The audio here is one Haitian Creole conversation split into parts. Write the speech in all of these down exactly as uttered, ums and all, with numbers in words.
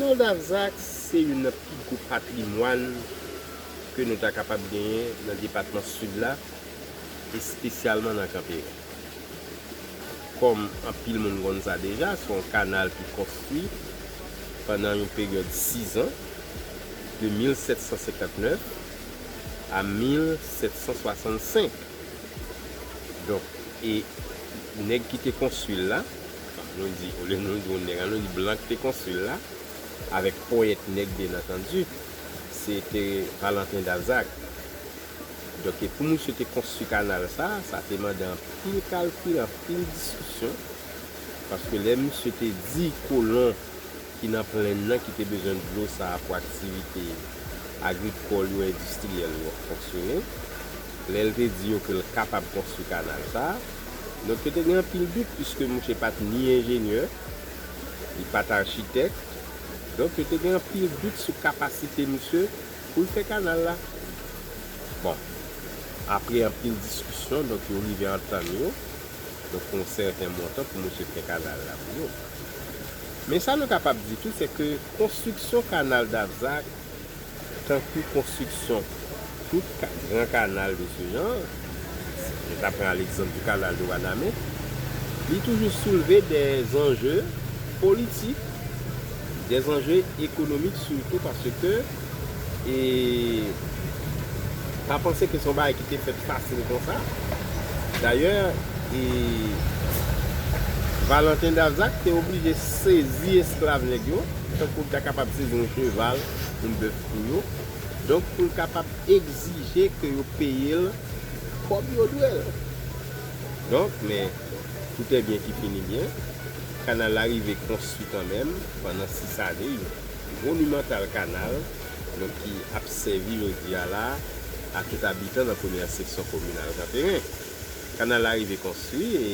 Kanal Davzak se youn nan pi gwo patrimwàn ke nou ta kapab genyen nan depatman Sid la, espesyalman nan Kanperen. Kòm anpil moun konn sa deja, se yon kanal ki konstwi pandan yon peryòd sizan, de mil sèt san senkant nèf a mil sèt san swasannsenk. Donk, e nèg ki te konstwi l la, nou di, olye nou di yon nèg, nou di blan ki te konstwi l la, avèk ponyèt nèg, byen antandi, se te Valentin Davzak. Donk, e pou misye te konstwi kanal sa, sa te mande anpil kalkil, anpil diskisyon, paske lè misye te di kolon ki nan plenn nan ki te bezwen dlo sa a pou aktivite agrikòl yo, endistriyèl yo fonksyone, lè l te di yo ke l kapab konstwi kanal sa a, donk yo te gen anpil dout, piske misye pa t ni enjenyè, li pa t achitèk, donk yo te gen anpil dout sou kapasite misye pou l fè kanal la. Bon, apre anpil diskisyon, donk yo rive antann yo, donk yon sèten montan pou misye fè kanal la pou yo. Men sa nou kapab di tou, se ke konstriksyon kanal Davzak, tankou konstriksyon tout ka-, gran kanal de ce genre, nou ta pran l'exemple du canal de Wanament, li toujou soulve des enjeux politiques, des enjeux économiques surtout, paske e pa panse ke se yon bagay ki te fèt fasil konsa. Dayè, e Valentin Davzak te oblije sezi esklav nèg yo, tankou l ta kapab sezi yon cheval, yon bèf pou yo. Donk, pou l kapab egzije ke yo peye l kòb yo dwe l. Donk, men, tout est bien qui finit bien, kanal la rive konstwi kanmenm pandan sis ane, yon monimantal kanal, donk, ki ap sèvi jodi a la a tout abitan nan premyè seksyon kominal Kanperen. Kanal la rive konstwi e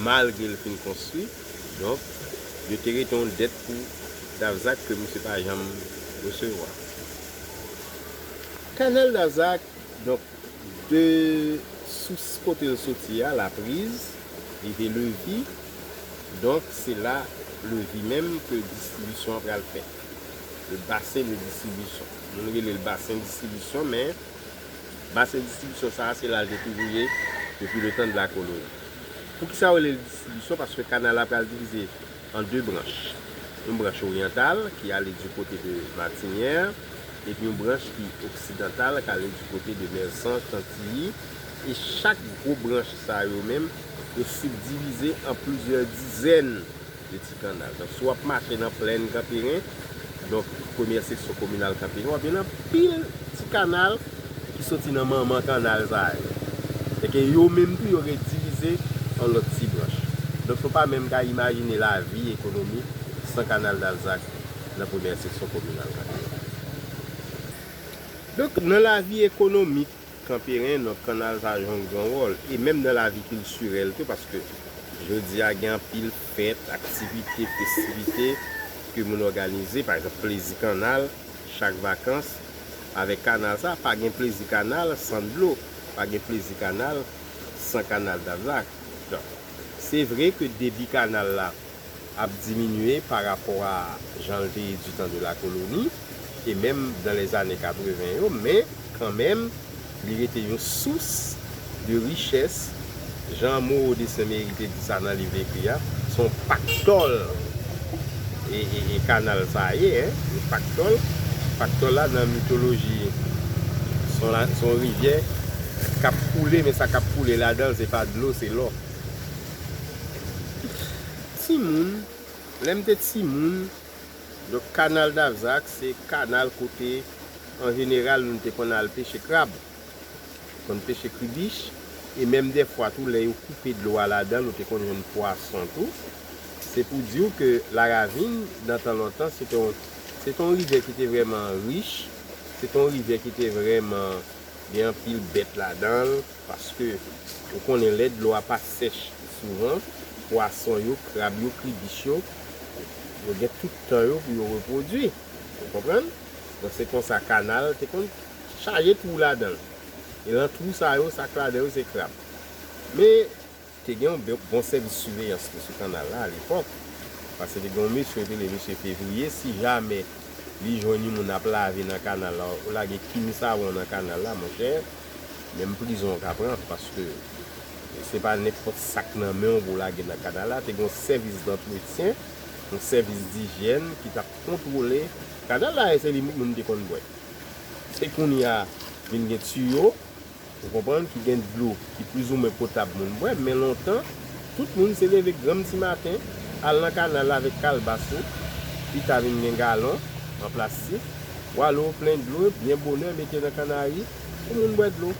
malgre l fin konstwi, donk, yo te rete yon dèt pou Davzak ke misye pa janm resevwa. Kanal Davzak, donk, de sous kote l soti a, Lapriz, rive Levi, donk, se la Levi menm ke distribisyon an pral fèt. Le bassin de distribution. Moun rele l basen distribisyon, men basen distribisyon sa a, se la l te toujou ye depi le tan de la koloni. Poukisa yo rele l distribisyon? Paske kanal la pral divize an de branch. Yon branch oryantal ki ale du kote de Matinyè, epi yon branch ki oksidantal ki ale du kote de Mèzanj, Chantiyi, e chak gwo branch sa yo menm, yo sibdivize an plizyè dizèn de ti kanal. Donk, si w ap mache nan plèn Kanperen, donk, premyè seksyon kominal Kanperen, w ap jwenn anpil ti kanal ki soti nan manman kanal sa yo. E ke yo menm tou, yo redivize an lòt ti branch. Donk, nou pa menm ka imajine lavi ekonomik san kanal Davzak nan premyè seksyon kominal Kanperen. Donk, nan lavi ekonomik Kanperen, donk, kanal sa jwe yon gran wòl. E menm nan lavi kiltirèl tou, paske jodi a gen anpil fèt, aktivite, festivite ke moun òganize, pa egzanp, plezi kanal, chak vakans, avèk kanal sa, pa gen plezi kanal san dlo, pa gen plezi kanal san kanal Davzak. Donk, se vre ke debi kanal la ap diminye pa rapò a jan l te ye du tan de la koloni, e menm dan lèzane katreven yo, men kanmenm, li rete yon sous de richès, jan Moreau de Saint-Méry te di sa nan liv li ekri a, se yon paktòl e, e, e kanal sa ye, en, yon paktòl. Paktòl la, nan mitoloji, se yon la, se yon rivyè k ap koule, men sa k ap koule ladan l, se pa dlo, se lò. Timoun, lè m te timoun, donk, kanal Davzak, se kanal kote, an jeneral, nou te konn al peche krab, konn peche kribich, e menm dèfwa tou, lè yo koupe dlo a ladan l, ou te konn jwenn pwason tou. Se pou di w ke Laravin, nan tan lontan, se te yon, se te yon rivyè ki te vrèman rich, se te yon rivyè ki te vrèman gen anpil bèt ladan l, paske ou konnen lè dlo a pa sèch souvan, pwason yo, krab yo, kribich yo, yo gen tout tan yo pou yo repwodui. Ou konprann? Donk, se konsa kanal te konn chaje twou ladan l. E nan twou sa yo, sa k ladan yo, se krab. Men, te gen yon be-, bon sèvis siveyans tou sou kanal la alepòk. Paske te gen yon mesye yo te rele mesye Fevriye, si jamè li jwenn yon moun ap lave nan kanal la, ou lage kim savon nan kanal la, monchè, menm prizon ou ka pran, paske se pa nenpòt sa k nan men w pou w lage nan kanal la. Te gen yon sèvis dantretyen, yon sèvis dijyèn ki t ap kontwole kanal la, e se li moun te konn bwè. Se kounye a vin gen tiyo, ou konprann, ki gen dlo ki plizoumwen potab moun bwè, men lontan, tout moun se leve granm ti maten, al nan kanal la avèk kalbas ou, pita vin gen galon an plastik, w ale w plen dlo, byen bonè, mete nan kannari pou moun bwè dlo.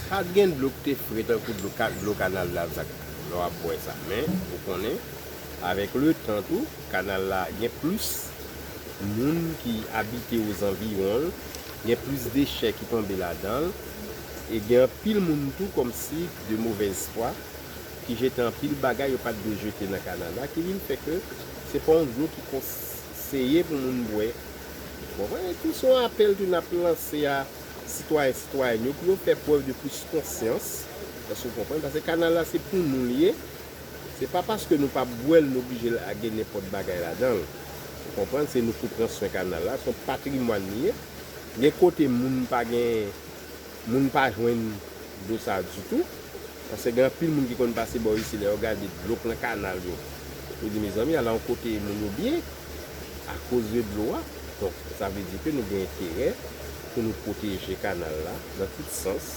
Pa t gen dlo ki te fre tankou dlo, ka- dlo kanal la, sa, lè w ap bwè sa, men ou konnen, avèk letan tou, kanal la gen plis moun ki abite ozanviwon l, gen plis dechè ki tonbe ladan l, e gen anpil moun tou kòmsi de movèz fwa ki jete anpil bagay yo pa t dwe jete nan kanal la, ki vin fè ke se pa yon dlo ki konseye pou moun bwè. Bon, e tou se yon apèl tou n ap lanse a sitwayen, sitwayèn yo pou yo fè prèv de plis konsyans, paske w konprann, paske kanal la se pou nou l ye, se pa paske nou pa bwè l nou oblije lage nenpòt bagay ladan l. Ou konprann, se nou pou pran swen kanal la, se yon patrimwàn li ye. Gen kote moun pa gen, moun pa jwenn dlo sa ditou, paske gen anpil moun ki konn pase bò isi, lè yo gade dlo k nan kanal yo, yo di, mezanmi, ala yon kote moun yo byen akoz de dlo a. Donk, sa vle di ke nou gen enterè pou nou pwoteje kanal la nan tout sans.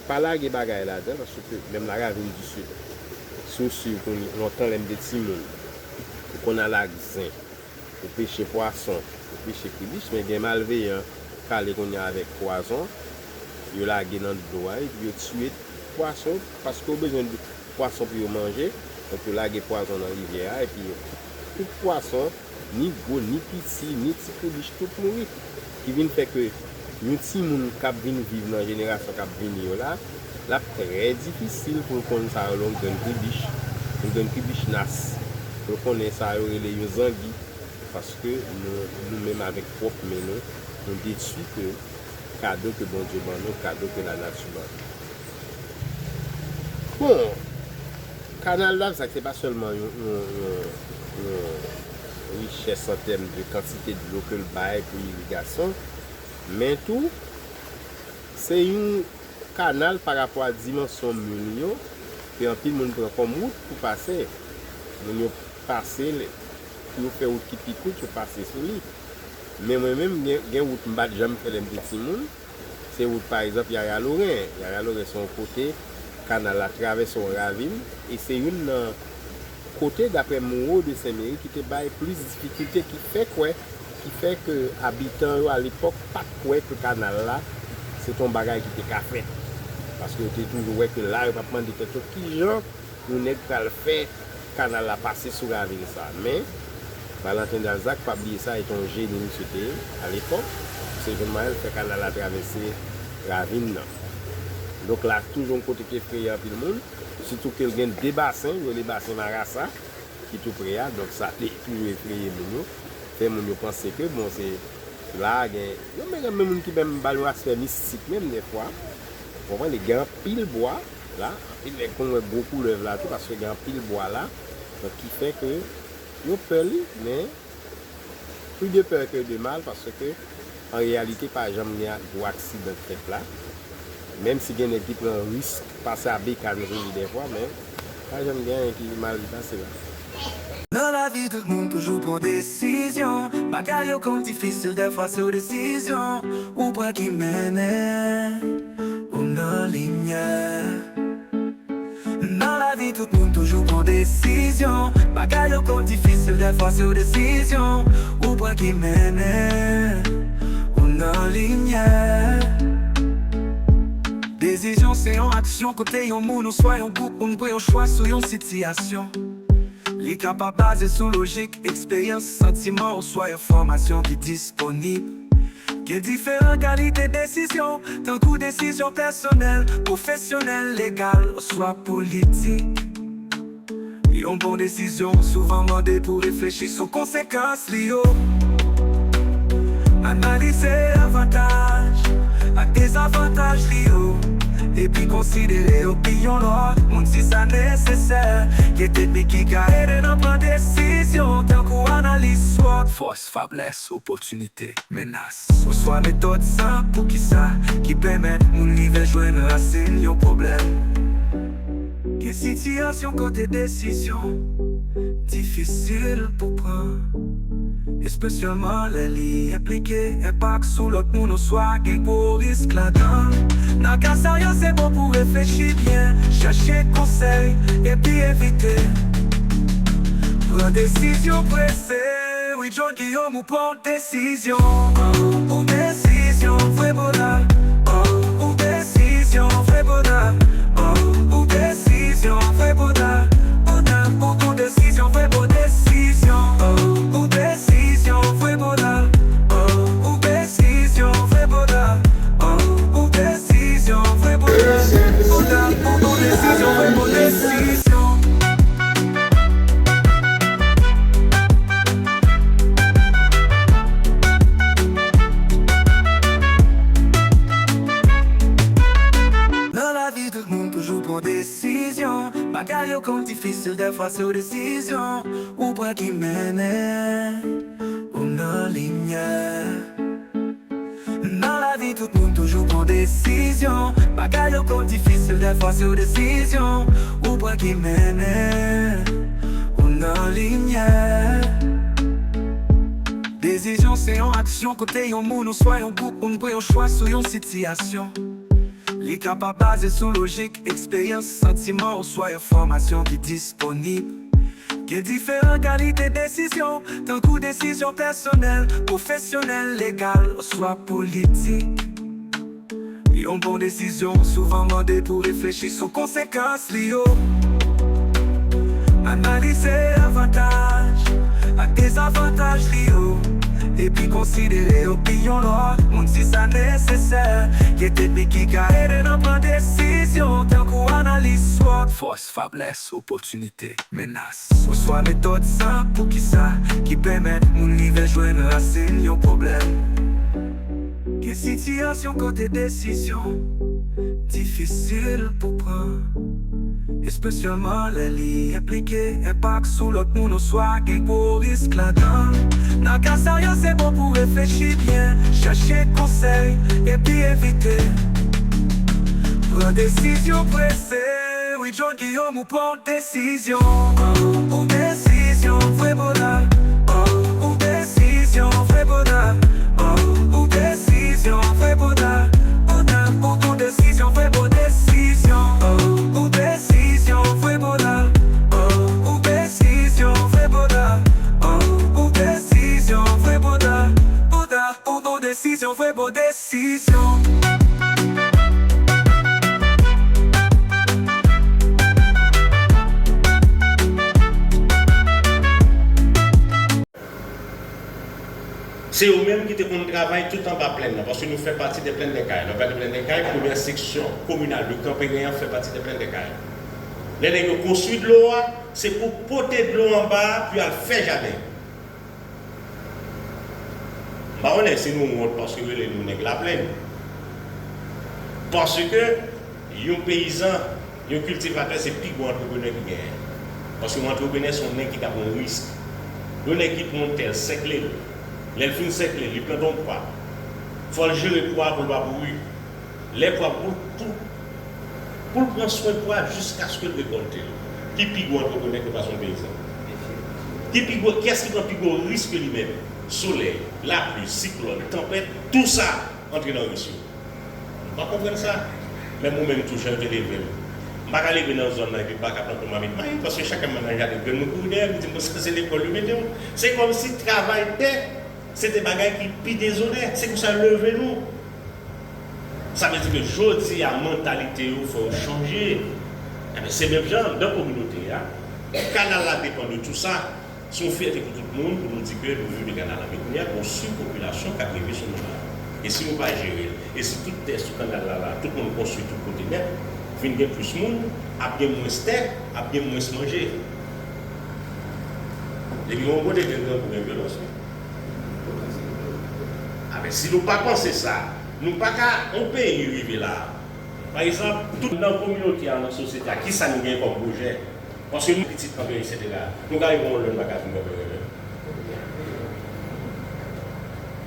Pa lage bagay ladan, paske menm la Ravine du Sud, si w swiv kounye, lontan lè m te timoun, ou konn al ak zen, ou peche pwason, ou peche kribich, men gen malveyan k ale kounye a avèk pwazon, yo lage nan dlo a, epi yo tiye pwason, paske yo bezwen pwason pou yo manje, donk yo lage pwazon nan rivyè a, epi yo, tout pwason, ni gwo, ni piti, ni ti kribich, tout mouri. Ki vin fè ke yon timoun k ap vin viv nan jenerasyon k ap vini yo la, l ap trè difisil pou l konn sa yo rele yon grenn kribich, yon grenn kribich nas, pou l konnen sa yo rele yon zangi, paske nou, nou menm avèk pwòp men nou, nou detwi ke kado ke Bondye ban nou, kado ke lanati ban nou. Bon, kanal la, sa se pa sèlman yon, yon, yon, yon richès an tèm de kantite dlo ke l bay pou irigasyon, men tou, se yon kanal pa rapò a dimansyon mil yo, ke anpil moun pran kòm wout pou pase. Moun yo pase, pou yo fè wout ki pi kout, yo pase sou li. Men mwen menm, gen, gen wout m pa t janm fè lè m te timoun. Se wout, pa egzanp, Yaya Loren. Yaya Loren se yon kote kanal la travèse yon ravin, e se youn nan kote, daprè Moreau de Saint-Méry, ki te bay plis difikilte, ki fè kwè, ki fè ke abitan yo alepòk pa t kwè ke kanal la se t yon bagay ki te ka fèt. Paske yo te toujou wè ke la, yo p ap mande tèt yo kijan yon nèg pral fè kanal la pase sou ravin sa. Men, Valentin Darzac, pa bliye sa, e te yon jeni misye te ye, alepòk, se jwenn mwayen l fè kanal la travèse ravin nan. Donk la, toujou yon kote ki efreye anpil moun, sitou ke l gen de basen, yo rele basen Marasa, ki tou pre a, donk sa te toujou efreye moun yo, fè moun yo panse ke, bon, se la gen, yo menm, gen moun ki menm ba l yon aspè mistik menm dèfwa, ou konprann, gen anpil bwa la, anpil nèg konn wè gwo koulèv la tou, paske gen anpil bwa la, donk ki fè ke yo pè li, men plus de peur que de mal, paske an reyalite pa janm gen gwo aksidan k fèt la. Menm si gen nèg ki pran risk pase a bekàn sou li dèfwa, men pa janm gen anyen ki mal ki pase la. Nan lavi, tout moun toujou pran desizyon. Bagay yo konn difisil, dèfwa se yon desizyon ou pran ki mennen ou nan limyè. Nan lavi, tout moun toujou pran desizyon. Bagay yo konn difisil, dèfwa se yon desizyon ou pran ki mennen ou nan limyè. Desizyon se yon aksyon kote yon moun oswa yon gwoup moun pran yon chwa sou yon sitiyasyon. Li kapab baze sou lojik, eksperyans, santiman oswa enfòmasyon ki disponib. Gen diferan kalite desizyon, tankou desizyon pèsonèl, pwofesyonèl, legal, oswa politik. Yon bon desizyon souvan mande pou reflechi sou konsekans li yo. Analize avantaj ak dezavantaj li yo. epi konsidere opiyon lòt moun si sa nesesè. Gen teknik ki ka ede nan pran desizyon, tankou analiz SWOT, fòs, feblès, opòtinite, menas, oswa metòd senp poukisa ki pèmèt moun rive jwenn rasin yon pwoblèm. Gen sitiyasyon kote desizyon difisil pou pran, espesyalman lè li enplike enpak sou lòt moun oswa gen gwo risk ladan l. Nan ka sa yo, se bon pou reflechi byen, chèche konsèy, epi evite pran desizyon prese. Wi, John Guillaume, ou pran yon desizyon. Oh, ou desizyon vre bonè. Oh, ou desizyon vre bonè. Oh, ou desizyon vre bonè. Bonè, ou, ou desizyon vre bon desizyon. Oh, ou desizyon vre bonè. Oh, ou desizyon vre bonè. Oh, ou desizyon vre bonè. Bonè, ou, ou desizyon vre bon desizyon. Nan lavi, tout moun toujou pran desizyon. Bagay yo konn difisil dèfwa, se yon desizyon ou pran ki mennen ou nan limyè. Nan lavi, tout moun toujou pran desizyon. Bagay yo konn difisil dèfwa, se yon desizyon ou pran ki mennen ou nan limyè. Desizyon se yon aksyon kote yon moun oswa yon gwoup moun pran yon chwa sou yon sitiyasyon. Li kapab baze sou lojik, eksperyans, santiman, oswa enfòmasyon ki disponib. Gen diferan kalite desizyon, tankou desizyon pèsonèl, pwofesyonèl, legal, oswa politik. Yon bon desizyon souvan mande pou reflechi sou konsekans li yo. Analize avantaj ak dezavantaj li yo, epi konsidere opiyon lòt moun si sa nesesè. Gen teknik ki ka ede nan pran desizyon, tankou analiz SWOT, fòs, feblès, opòtinite, menas, oswa metòd senp poukisa ki pèmèt moun rive jwenn rasin yon pwoblèm. Gen sitiyasyon kote desizyon difisil pou pran, espesyalman lè li enplike enpak sou lòt moun oswa gen gwo risk ladan l. Nan ka sa yo, se bon pou reflechi byen, chèche konsèy, epi evite pran desizyon prese. Wi, John Guillaume, ou pran desizyon. Oh, ou desizyon vre bonè. Oh, ou desizyon vre bonè. Oh, ou desizyon vre bonè. Bonè, ou, ou desizyon vre bon desizyon. Oh, ou desizyon vre bonè. Oh, ou desizyon vre bonè. Oh, ou desizyon vre bonè. Bonè, ou, ou desizyon vre bon desizyon. Se yo menm ki te konn travay tout anba plèn nan, paske nou fè pati de Plaine des Cayes. Lè w pale de Plaine des Cayes, premyè seksyon kominal de Kanperen an fè pati de Plaine des Cayes. Lè nèg yo konstwi dlo a, se pou pote dlo anba a pou y al fè jaden. M pa konnen si nou wont paske yo rele nou nèg laplèn. Paske yon peyizan, yon kiltivatè, se pi gwo antreprenè ki genyen. Paske yon antreprenè se yon nèg ki ka pran risk. Yon nèg ki pran yon tèl, sèkle l. Lè l fin sèkle l, li plante yon pwa. Fò l jere pwa a pou l pa pouri. Lè pwa pou, pou, pou l pran swen pwa jiskaske l rekòlte l. Ki pi gwo antreprenè ke pa se yon peyizan? Ki pi gwo, kiyès ki pran pi gwo risk li menm? Solèy, lapli, siklòn, tanpèt, tou sa antre nan risk yo. Nou pa konprann sa. Menm ou menm tou, jan yo te leve m. M pa ka leve nan zòn nan epi m pa ka plante yon mamit mayi, paske chak lè m al nan jaden grenn, moun kouri dèyè m, di m, "Bon, sa se lekòl yo mete w." Se kòmsi travay tè, se te bagay ki pi dezonè. Se konsa yo leve nou. Sa vle di ke jodi a, mantalite yo fò yo chanje. Enben, se menm jan anndan kominote a, kanal la depann de tou sa. Se yon fyète pou tout moun pou nou di ke nou viv de kanal la. Men kounye a, gen yon sipopilasyon k ap rive sou nou la. E si nou pa jere l, e si tout tè sou kanal la, la, tout moun konstwi tout kote nèt, vin gen plis moun, ap gen mwens tè, ap gen mwens manje. Depi yon kote gen grangou, gen vyolans, wi. A, men si nou pa panse sa, nou pa ka, yon peyi rive la, Pa egzanp, tout nan kominote a, nan sosyete a, kisa nou gen kòm pwojè? Paske nou pitit kanpe, etsetera. Nou ka rive yon lè, nou pa ka vin kanpe rele.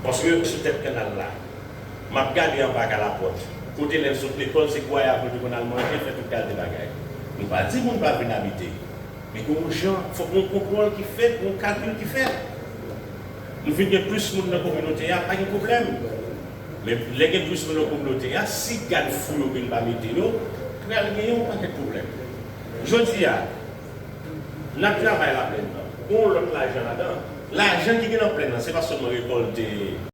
Paske sou tèt kanal la, m ap gade anba Kalapòt. Kote lè n sot lekòl, se Gwayab nou te konn al manje, fè tout kalite bagay. Nou pa di moun pa vin abite. Men gen yon jan, fòk gen yon kontwòl ki fèt, gen yon kalkil ki fèt. Nou vin gen plis moun nan kominote a, pa gen pwoblèm. Men lè gen plis moun nan kominote a, si gad fou yo vin pa mete yo, pral gen yon pakèt pwoblèm. Jodi a, n ap travay laplèn nan. Gen yon lòt lajan ladan. Lajan ki gen nan plèn nan, se pa sèlman rekòlte